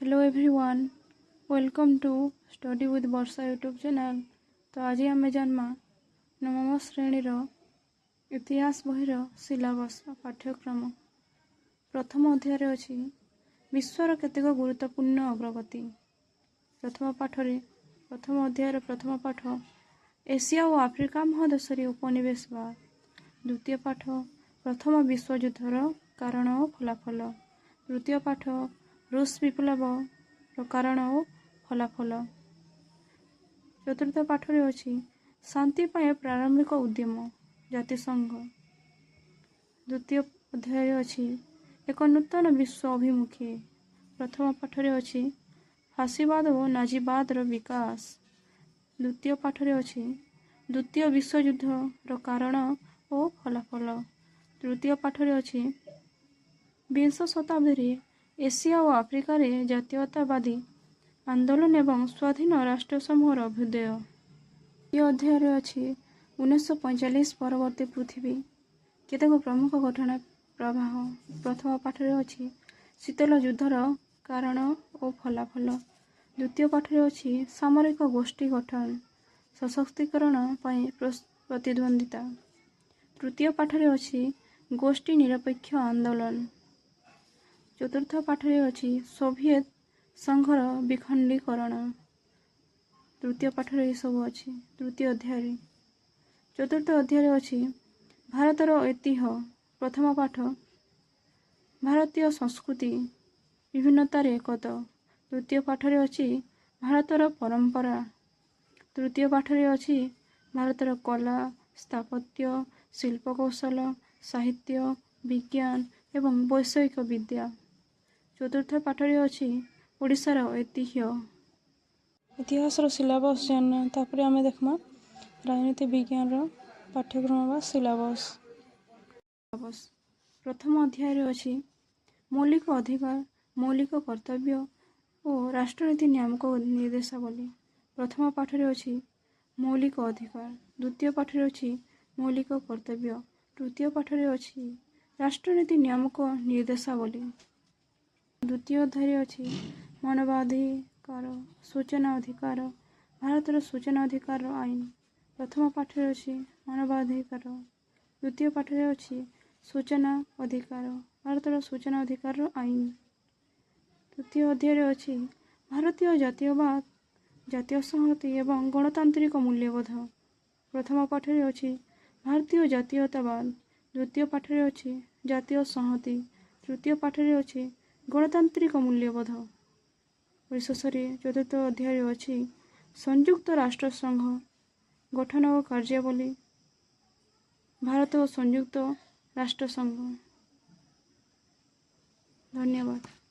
Hello everyone, welcome to Study with Barsha YouTube channel. ତ ଆଜି ଆମେ ଜାନ୍ମା ନବମ ଶ୍ରେଣୀର ଇତିହାସ ବହିର ସିଲାବସ୍ ବା ପାଠ୍ୟକ୍ରମ। ପ୍ରଥମ ଅଧ୍ୟାୟରେ ଅଛି ବିଶ୍ୱର କେତେକ ଗୁରୁତ୍ୱପୂର୍ଣ୍ଣ ଅଗ୍ରଗତି। ପ୍ରଥମ ପାଠରେ, ପ୍ରଥମ ଅଧ୍ୟାୟର ପ୍ରଥମ ପାଠ ଏସିଆ ଓ ଆଫ୍ରିକା ମହାଦେଶରେ ଉପନିବେଶବାଦ। ଦ୍ୱିତୀୟ ପାଠ ପ୍ରଥମ ବିଶ୍ୱଯୁଦ୍ଧର କାରଣ ଓ ଫଳାଫଳ। ତୃତୀୟ ପାଠ ରୁଷ ବିପ୍ଳବର କାରଣ ଓ ଫଳାଫଳ। ଚତୁର୍ଥ ପାଠରେ ଅଛି ଶାନ୍ତି ପାଇଁ ପ୍ରାରମ୍ଭିକ ଉଦ୍ୟମ, ଜାତିସଂଘ। ଦ୍ୱିତୀୟ ଅଧ୍ୟାୟରେ ଅଛି ଏକ ନୂତନ ବିଶ୍ୱ ଅଭିମୁଖେ। ପ୍ରଥମ ପାଠରେ ଅଛି ଫାସିବାଦ ଓ ନାଜିବାଦର ବିକାଶ। ଦ୍ୱିତୀୟ ପାଠରେ ଅଛି ଦ୍ୱିତୀୟ ବିଶ୍ୱଯୁଦ୍ଧର କାରଣ ଓ ଫଳାଫଳ। ତୃତୀୟ ପାଠରେ ଅଛି ବିଂଶ ଶତାବ୍ଦୀରେ ଏସିଆ ଓ ଆଫ୍ରିକାରେ ଜାତୀୟତାବାଦୀ ଆନ୍ଦୋଳନ ଏବଂ ସ୍ୱାଧୀନ ରାଷ୍ଟ୍ରସମୂହର ଅଭ୍ୟୁଦୟ। ଦ୍ୱିତୀୟ ଅଧ୍ୟାୟରେ ଅଛି 1945 ପରବର୍ତ୍ତୀ ପୃଥିବୀ, କେତେକ ପ୍ରମୁଖ ଘଟଣା ପ୍ରବାହ। ପ୍ରଥମ ପାଠରେ ଅଛି ଶୀତଳ ଯୁଦ୍ଧର କାରଣ ଓ ଫଳାଫଳ। ଦ୍ୱିତୀୟ ପାଠରେ ଅଛି ସାମରିକ ଗୋଷ୍ଠୀ ଗଠନ, ସଶକ୍ତିକରଣ ପାଇଁ ପ୍ରତିଦ୍ୱନ୍ଦ୍ୱିତା। ତୃତୀୟ ପାଠରେ ଅଛି ଗୋଷ୍ଠୀ ନିରପେକ୍ଷ ଆନ୍ଦୋଳନ। ଚତୁର୍ଥ ପାଠରେ ଅଛି ସୋଭିଏତ ସଂଘର ବିଖଣ୍ଡୀକରଣ। ତୃତୀୟ ପାଠରେ ଏସବୁ ଅଛି ତୃତୀୟ ଅଧ୍ୟାୟରେ। ଚତୁର୍ଥ ଅଧ୍ୟାୟରେ ଅଛି ଭାରତର ଐତିହ୍ୟ। ପ୍ରଥମ ପାଠ ଭାରତୀୟ ସଂସ୍କୃତି, ବିଭିନ୍ନତାରେ ଏକତା। ଦ୍ୱିତୀୟ ପାଠରେ ଅଛି ଭାରତର ପରମ୍ପରା। ତୃତୀୟ ପାଠରେ ଅଛି ଭାରତର କଳା, ସ୍ଥାପତ୍ୟ, ଶିଳ୍ପକୌଶଳ, ସାହିତ୍ୟ, ବିଜ୍ଞାନ ଏବଂ ବୈଷୟିକ ବିଦ୍ୟା। ଚତୁର୍ଥ ପାଠରେ ଅଛି ଓଡ଼ିଶାର ଐତିହ୍ୟ। ଇତିହାସର ସିଲାବସ୍ ଜାଣିନା, ତାପରେ ଆମେ ଦେଖ୍ମା ରାଜନୀତି ବିଜ୍ଞାନର ପାଠ୍ୟକ୍ରମ ବା ସିଲାବସ୍। ପ୍ରଥମ ଅଧ୍ୟାୟରେ ଅଛି ମୌଳିକ ଅଧିକାର, ମୌଳିକ କର୍ତ୍ତବ୍ୟ ଓ ରାଷ୍ଟ୍ରନୀତି ନିୟାମକ ନିର୍ଦ୍ଦେଶାବଳୀ। ପ୍ରଥମ ପାଠରେ ଅଛି ମୌଳିକ ଅଧିକାର, ଦ୍ୱିତୀୟ ପାଠରେ ଅଛି ମୌଳିକ କର୍ତ୍ତବ୍ୟ, ତୃତୀୟ ପାଠରେ ଅଛି ରାଷ୍ଟ୍ରନୀତି ନିୟାମକ ନିର୍ଦ୍ଦେଶାବଳୀ। ଦ୍ୱିତୀୟ ଅଧ୍ୟାୟରେ ଅଛି ମାନବାଧିକାର, ସୂଚନା ଅଧିକାର, ଭାରତର ସୂଚନା ଅଧିକାର ଆଇନ। ପ୍ରଥମ ପାଠରେ ଅଛି ମାନବାଧିକାର, ଦ୍ୱିତୀୟ ପାଠରେ ଅଛି ସୂଚନା ଅଧିକାର, ଭାରତର ସୂଚନା ଅଧିକାରର ଆଇନ। ତୃତୀୟ ଅଧ୍ୟାୟରେ ଅଛି ଭାରତୀୟ ଜାତୀୟବାଦ, ଜାତୀୟ ସଂହତି ଏବଂ ଗଣତାନ୍ତ୍ରିକ ମୂଲ୍ୟବୋଧ। ପ୍ରଥମ ପାଠରେ ଅଛି ଭାରତୀୟ ଜାତୀୟତାବାଦ, ଦ୍ୱିତୀୟ ପାଠରେ ଅଛି ଜାତୀୟ ସଂହତି, ତୃତୀୟ ପାଠରେ ଅଛି ଗଣତାନ୍ତ୍ରିକ ମୂଲ୍ୟବୋଧ। ପରିଶେଷରେ ଚତୁର୍ଥ ଅଧ୍ୟାୟରେ ଅଛି ସଂଯୁକ୍ତ ରାଷ୍ଟ୍ରସଂଘ ଗଠନ ଓ କାର୍ଯ୍ୟାବଳୀ, ଭାରତ ଓ ସଂଯୁକ୍ତ ରାଷ୍ଟ୍ରସଂଘ। ଧନ୍ୟବାଦ।